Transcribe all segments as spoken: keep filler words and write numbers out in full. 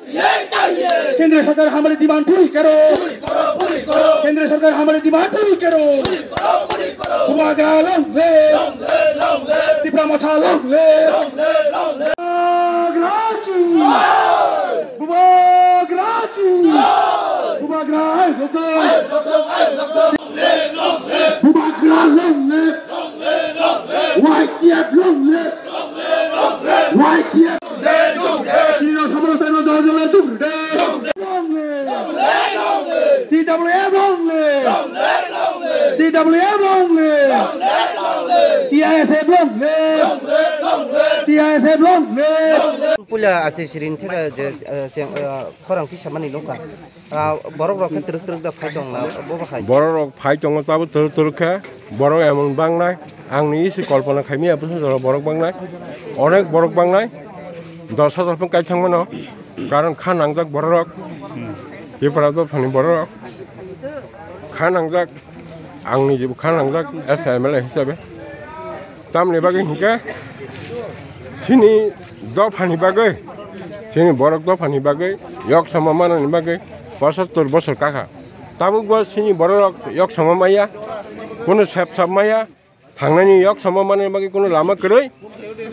ये चाहिए। केंद्र सरकार हमारी डिमांड पूरी करो। पूरी करो, पूरी करो। केंद्र सरकार हमारी डिमांड पूरी करो। पूरी करो, पूरी करो। बुबाग्रा long live। Long live, long live। Tipra मोर्चा long live। Long live, long live। बुबाग्रा की। जय। बुबाग्रा की। जय। बुबाग्रा आए लोगों। आए लोगों, आए लोगों। Long live, long live। बुबाग्रा long live। Long live, long live। YTF long live। Long live, long live। YTF. Long live, long live। Long live, long live। Long live, long live। T W F long live। Long live, long live। T W F long live। Long live, long live। T I S F long live। Long live, long live। T I S F long live। Long live। Puila achi sirin theka je, eh, cheng, eh, khorang kisa mani nokha. Ah, borok rok khe twrwk twrwk da phai tong na, bo bo hai. Borok rok phai tongo tabo twrwk twrwk khe, borok emon bangnai, ang ni isi kolpona khaimya bwswk jora borok bangnai, onek borok bangnai, dos hajar phung kai thang mano, karon kha nangjak borok rok, Tripura dophani borok rok kha nangjak, ang ni jibo kha nangjak, S M L A hisabe. Tamni bagwi hinkhe chini dophani bagwi, chini borok dophani bagwi yok sama manani bagwi pochattor bosor kakha. Tabukbo chini bororok yok sama maya, kunu sep sap maya, thangnani yok sama manani bagwi kunu lama kwrwi.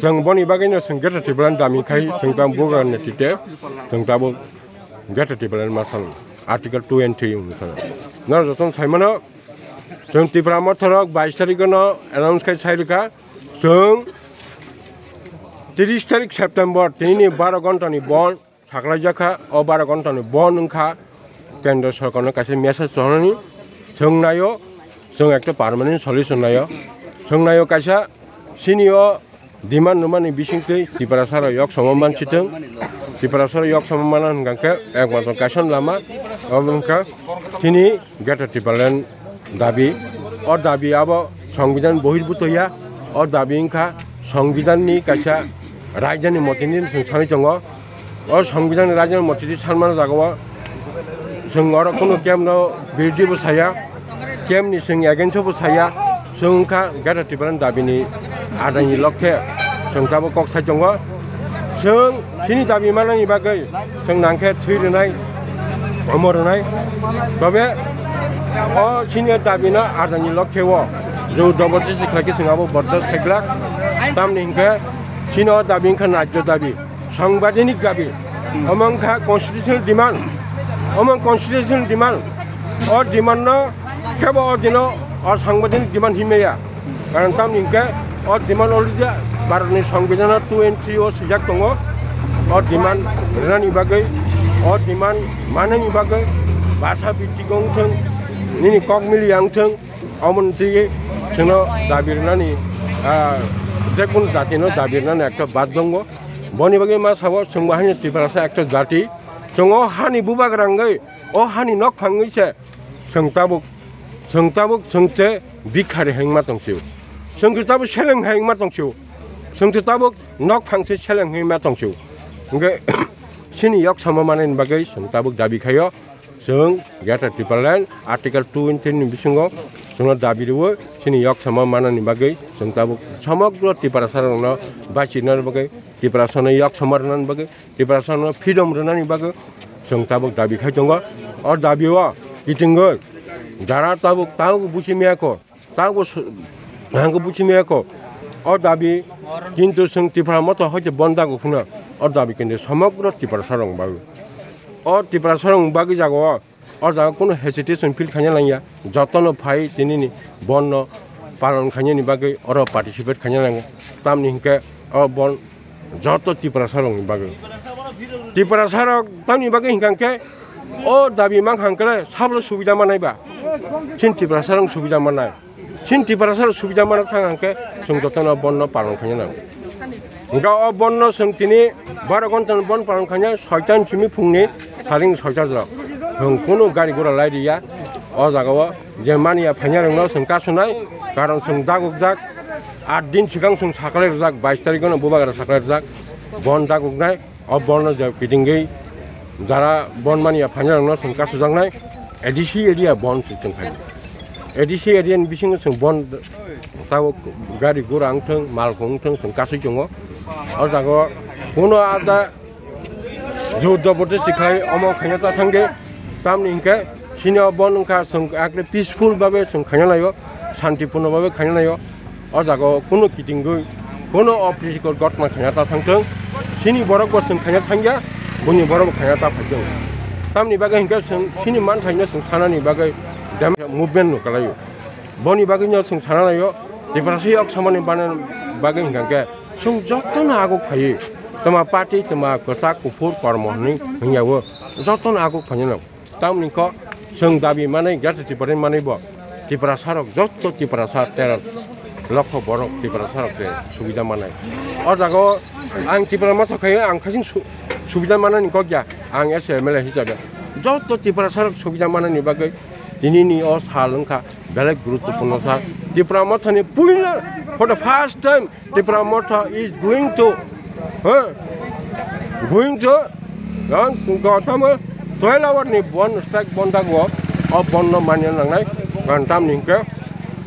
Chwng boni bagwino chwng Greater Tipraland dami khai chwng tamo bubagrani tite chwng tabuk Greater Tipraland masal Article two and three onusare. Noro jotono saimano. Chwng Tipra Motha rok bais tarikh no announce khai sai rwkha. Chwng tris tarikh September tini ni baro ghonta ni bon saklai jakha. O baro ghonta ni bon wngkha kendra sarkar no kaisa message rohornani. Chwng naio, chwng ekta permanent solution naio. Chwng naio kaisa chini o demand rwmani bisingtwi Tiprasa rok yok sama mansithwng, Tiprasa rok yok sama mana hwnkha khe ekmatro kaisa lama, obo wngkha chini Greater Tipraland dabi. O dabi abo Songbidan bohirbhuto ya, o dabi wngkha Songbidan ni kaisa raidani motini chwng sanwi tongo. O Songbidan ni raidani motini sanmano jagao chwng oro kunu camp no birodhi bo saya. Kemni chwng against o bo saya, chwng wngkha Greater Tipraland dabini adaini lokhe chwng tabuk kok sai tongo. Chwng chini dabi manani bagwi chwng nangkhe thwi rwnai, omo rwnai. Tobe o chini dabino adaini lokhe o jor jobordasti khlaikhe chwng abo bordas khaiglak. Tamni hinkhe chini o dabi wngkha naijo dabi. Songbidanik dabi, omo wngkha constitutional demand, omo constitutional demand, o demand no kebo o dino o songbidanik demand hinmaya, karon tamni hinkhe o demand already Bharatni Songbidan two and three o swijak tongo, o demand rwnani bagwi, o demand manani bagwi bhasha bhittiko wngthwng, nini kok miliya wngthwng, Omo ni twi chwngno dabi rwnani, ah, jekunu jatino dabi rwnani ekta bad tongo. Boni bagwi ma sabo chwngbo haino Tiprasa ekta jati. Chwng o hani bubagra wngwi, o hani nokphang wngwi se chwng tabuk, chwng tabuk chwng se bhikhari hai wngma tong sio. Chwng se tabuk seleng hai wngma tong sio. Chwng se tabuk nokphang se seleng hai wngma tong sio. Hwnkhe chini yok samo manani bagwi chwng tabuk dabi khaio. Chwng Greater Tipraland Article two and three ni bisingo chwngno dabi rwo, chini yok sama manani bagwi chwng tabuk somogro Tiprasarokno bachina bagwi, Tiprasano yok sama rwnani bagwi, Tiprasano freedom rwnani bagwi chwng tabuk dabi khai tongo. O dabi o kitingwi jara tabuk tabuk buchi miyakho. Tabo s-, hangkhe buchimiyakho. O dabi kintu chwng Tipra Motha hoite bon dago phano. O dabi kintu somogro Tiprasarokni bagwi. O Tiprasarokni bagwi jagao, o jaga kunu hesitation feel khaina langya. Jotono phai tinini bonno palon khainani bagwi oro participate khaina nango. Tamni hinkhe o bon joto Tiprasarokni bagwi. Tiprasarok tamni bagwi hinkha khe o dabi mankha hwnkhe sablo subida manai ba. Chini Tiprasarok subida manai. Chini Tiprasarok subida manok thang hwnkhe chwng jotono bonno palon khaina nango. Hwnkhe o bonno chwng tini baro ghonta ni bon palon khaina soita ni simi phungni saring soita jora. Chwng kunu gari gura lai riya o jagao. Je mani ya phainai rokno chwng kasunai, karon chwng dagokjak, aat din swkang chwng saklai rwjak, bais tarikh no bubagra saklai rwjak, bon dagoknai, o bon no je kitingwi jara bon mani ya phainai rokno chwng kasujaknai, A D C area bon se chwng khai. A D C area ni bisingo chwng bon tabuk gari gura wngthwng, malkhung wngthwng chwng kasui tongo. O jaga o kuno ada Jor jobor de sikhlai omo khaina ta sangde, tamni hinkhe sini o bon wngkha, chwng ekre peaceful babe chwng khaina laio, santipurno babe khaina laio. O jaga o kunu kitingwi, kunu opritikor gotna khaina ta sangthwng, sini borok bo chwng khaina sangya, buini borok bo khaina ta phaithwng. Tamni bagwi hinkhe chwng sini manthaino chwng sanani bagwi dem movement no kalaio. Boni bagwino chwng sana laio, Tiprasa yok samani bana bagwi hinkhe chwng jotono aguk phaiwi, tama party, tama kwchak, kuphur, kormo hinwi hwnyawo jotono aguk phainano. Tamni kok chwng dabi manwi, Greater Tipraland manwi bo Tiprasa rok, joto Tiprasa tera lokho borok Tiprasa rok je subida manai. O jaga o ang Tipra Motha khaio, ang khasing su-, subida manani kok ya, ang S M L A hisabe joto Tiprasa rok subida manani bagwi tinini o sal wngkha belai guruttopurno sal. Tipra Mothani puila for the first time Tipra Motha is going to, huh? Going to, ang sungka tamo twelve hour ni bon strike bon dago, o bon no manya nangnai, gantam ni hinkhe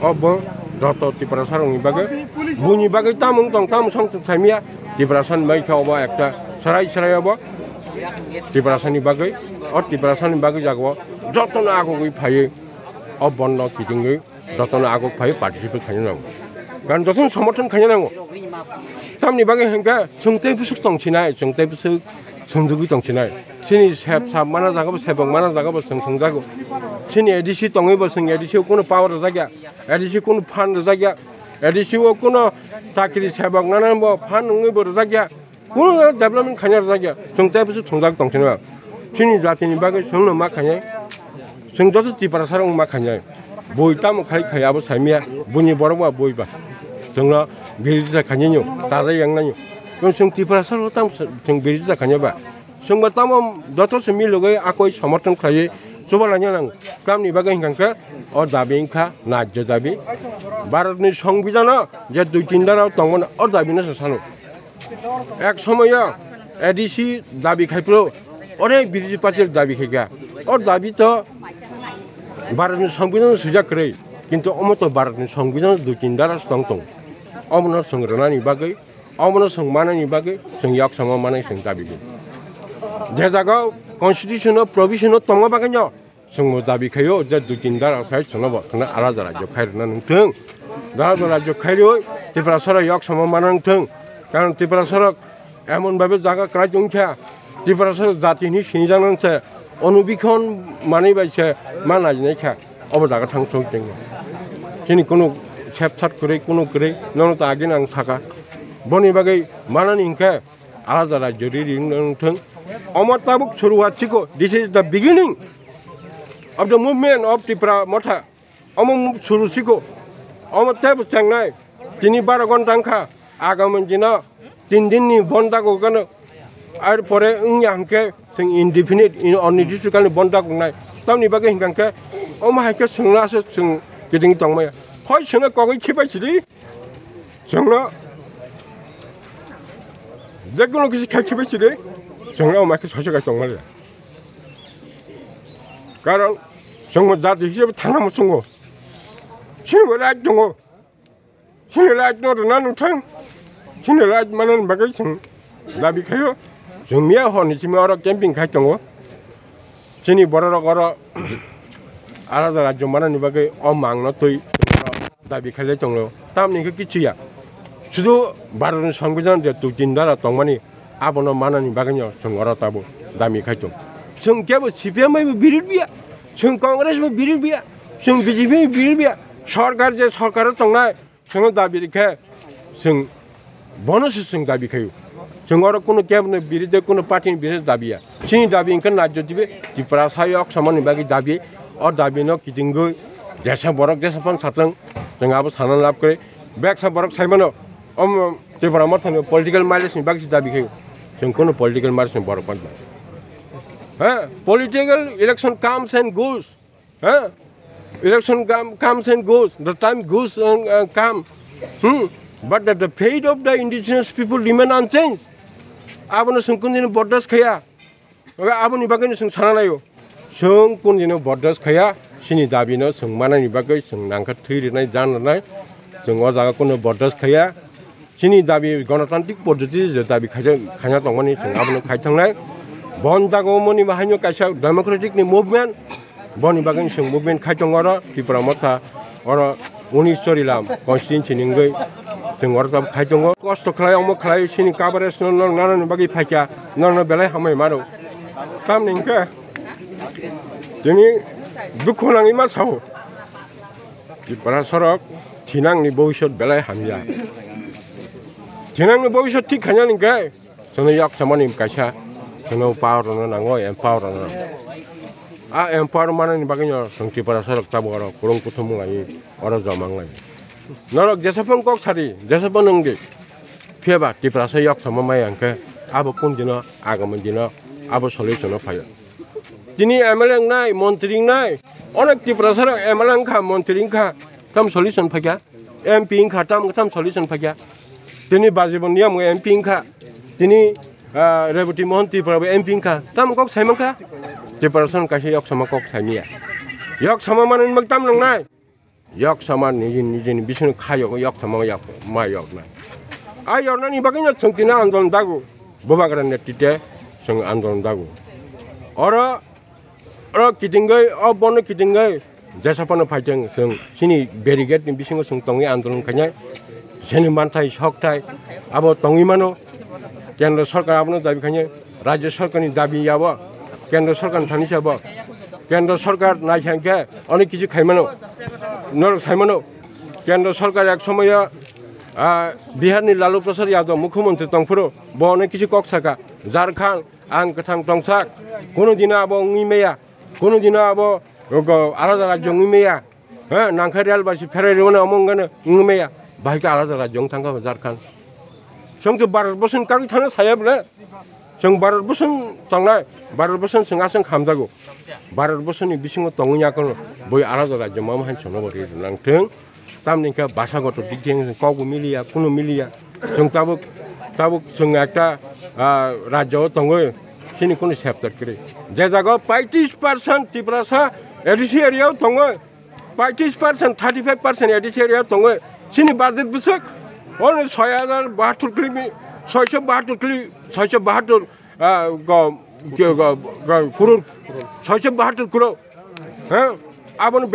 o bon joto Tiprasa rokni bagwi, buini bagwi tamung tong, tamung song tong saimya, Tiprasa ni bagwi khe obo ekta sarai sarai obo, Tiprasa ni bagwi, o Tiprasa ni bagwi jago jotono agugwi phaiwi o bon no kitingwi. Jotono aguk phai participate khaina nango. Karon jotono somorthon khaina nango. Tamni bagwi hinkhe chwng tei bwswk tongsinai, chwng tei bwswk sumjugwi tongsinai. Chini sep sap mana jaga bo, sebok mana jaga bo chwng thwngjago. Chini A D C tongwi bo chwng A D C o kunu power rwjakya, A D C kunu fund rwjakya, A D C o kunu chakri sebok nana bo fund wngwi bo rwjakya. Kunu development khaina rwjakya, chwng tei bwswk thwngjak tongsinai. Chini jatini bagwi chwngno ma khainai, chwng joto Tiprasa rok ma khainai. Bui tamo khai khai abo saimya, buini borok ba bui ba. Chwngno birijita khainai nw, taja yangnai nw. Chwng, chwng Tiprasa rok tamo sa-, chwng birijita khainai ba. Chwng ba tamo joto se milogwi akoi somorthon khlaiwi chuba laina nango. Tamni bagwi hinkha khe o dabi wngkha najjo dabi. Bharatni Songbidan o je dui tin dara tongmani o dabi no se sano. Ek somoyo A D C dabi khai phuru, onek birothi party dabi khai kha. O dabi to Bharatni Songbidan swijak kwrwi, kintu omo to Bharatni Songbidan dui tin dara tong tong. Omono chwng rwnani bagwi, omono chwng manani bagwi, chwng yok samo manai chwng dabi di. Je jaga constitution o provision o tongma bagwi no, chwngbo dabi khaio je dui tin dara sai chwngno bo khwna alada rajyo khai rwna nungthwng. Alada rajyo khai rwi Tiprasa rok yok samo mana nungthwng. Karon Tiprasa rok emon bhabe jaga kwlai tongkha, Tiprasa rok jati hinwi sinijak nang se, onubikhon manwi bai se ma najinai kha. Obo jaga thang chong tengno. Chini kunu sep sat kwrwi, kunu kwrwi, nono ta agini ang saka. Boni bagwi manani hinkhe alada rajyo ri ri wng thwng. Omo tabuk suruwat siko, this is the beginning of the movement of Tipra Motha. Omo mu-, suru siko, omo tebo chengnai. Tini baro ghonta wngkha, agami dino tin din ni bonda gogano. Ar pore wngya hwnkhe chwng indefinite, in-, onidistikal ni bonda gognai. Tamni bagwi hinkha hwnkhe omo hai khe chwngno aswk chwng kiting tongmaya. Hoi chwngno kogwi khibai sidi. Chwngno jekunu kisi khai khibai sidi, chwngno omo khe soisokai tongmaliya. Karon chwngbo jati hisabe thangna muchungo. Chini bo right tongo. Chini right no rwna nungthang. Chini right manani bagwi chwng dabi khaio. Chwng miya horni simi oro camping khai tongo. Chini bororok oro alada rajyo manani bagwi o mangno twi dabi khailai tongo. Tamni hwnkhe kichuya. Sudu Bharatni Songbidan je dui tin dara tongmani abono manani bagwino chwng oro tabuk dabi khai tong. Chwng kebo C P M bai bo birid biya, chwng Congress bo birid biya, chwng B J P bai birid biya. Sorkar je sorkaro tongnai, chwngno dabi rikhe chwng bono se chwng dabi khaio. Chwng oro kunu kebni biride, kunu party ni biride dabiya. Chini dabi hwnkhe najjo dibe Tiprasa yok samani bagwi dabi. O dabi no kitingwi jesa borok jesa phan satwng, chwng abo sana lab kwrwi. Beksa borok saimano, om Tipra Mothani political mileage ni bagwi se dabi khaio. Chwng kunu political mileage ni borok manba. Ha, political election comes and goes. Huh? Election come, comes and goes. The time goes and, uh, come. Hmm? But the, the fate of the indigenous people remain unchanged. Abono chwng kundino bordas khaya. Oga aboni bagwino chwng sana naio. Chwng kundino bordas khaya. Chini dabino chwng manani bagwi chwng nangkha thwi rwnai, jan rwnai. Chwng o jaga kunu bordas khaya. Chini dabi gonotantrik poddoti je dabi khaija-, khaina tongmani chwng abono khai thangnai. Bon jago moni bahaino kaisa democratic ni movement, boni bagwi chwng movement khai tongo oro Tipra Motha, oro unis Chorilam constituency ni wngwi chwng oro tab khai tongo. Kosto khlai, omo khlai, chini coverage no, no, nanani bagwi phaikha, nono belai hambai mano. Tamni hwnkhe tini dukhu nangwi ma sao. Tiprasa rok thinangni bobisot belai hamya. Thinangni bobisot thik khainani hwnkhe chwngno yok samani kaisa chwngno power rwna nango, empower rwna nango. A empower manani bagwino chwng Tiprasa rok tabuk oro kwrwng kuthum wnglaio, oro joma wnglaio. Norok jesaphang kok sadi, jesaphang wngdi. Phiyaba Tiprasa yok sama maya hwnkhe abo kun dino, agami dino abo solution o phaio. Tini M L A wngnai, montri wngnai, onek Tiprasa rok M L A wngkha, montri wngkha, tam solution phaikha, M P wngkha, tam, tam solution phaikha. Tini Bajibon Niyam M P wngkha, tini, ah, Reboti Mohan Tripura bo M P wngkha, tam kok sai mankha, Tiprasa rok kaisa yok sama kok sai maya. Yok sama manwi mak tam nwngnai. Yok sama niji nijini bisingni kha yok, yok sama yok, ma yok nai. A yornani bagwino chwng tini andolon dago. Bubagra netrite chwng andolon dago. Oro, oro kitingwi, o bono kitingwi jesaphano phaiteng chwng chini barricade ni bisingo chwng tongwi andolon khainai. Chini manthai sokthai abo tongwi mano. Kendra sarkar abono dabi khainai. Rajya sarkarni dabi yabo, kendra sarkarni thani sabo. Kendra sarkar naikha hwnkhe onek kisu khaimano, norok saimano. Kendra sarkar ek somoyo, ah, Biharni Lalu Prasad Yadav mukhyamantri tongphuru, bo onek kisu kok saka, Jharkhand, ang kwthang tongsak, kunu dino abo wngwi maya, kunu dino abo, go, alada rajyo wngwi maya. He, nangkhe rel bai se pherai rwmani omo wngkhe wngwi maya. Bahai khe alada rajyo wng thangkha Jharkhand. Chwng se Bharat borsoni kagwi thangna saya bole. Chwng Bharat borsong tongnai, Bharat borsong chwng aswk hamjago. Bharat borsoni bisingo tongwi ya kono boi alada rajyo mama hai chwngno bo ri nang thung. Tamni khe basa goto dik theng kok bo miliya, kuno miliya. Chwng tabuk, tabuk chwng ekta, ah, rajyo o tongwi sini kuno septar kwrwi. Je jaga paitris percent Tiprasa A D C area o tongwi, paitris percent, thirty five percent A D C area tongo. Chini budget bwswk only soi hajar bahatur kili, soiso bahatur kili, soiso bahatur, ah, go, go, go, go, kurur, soiso bahatur kurur. He? Aboni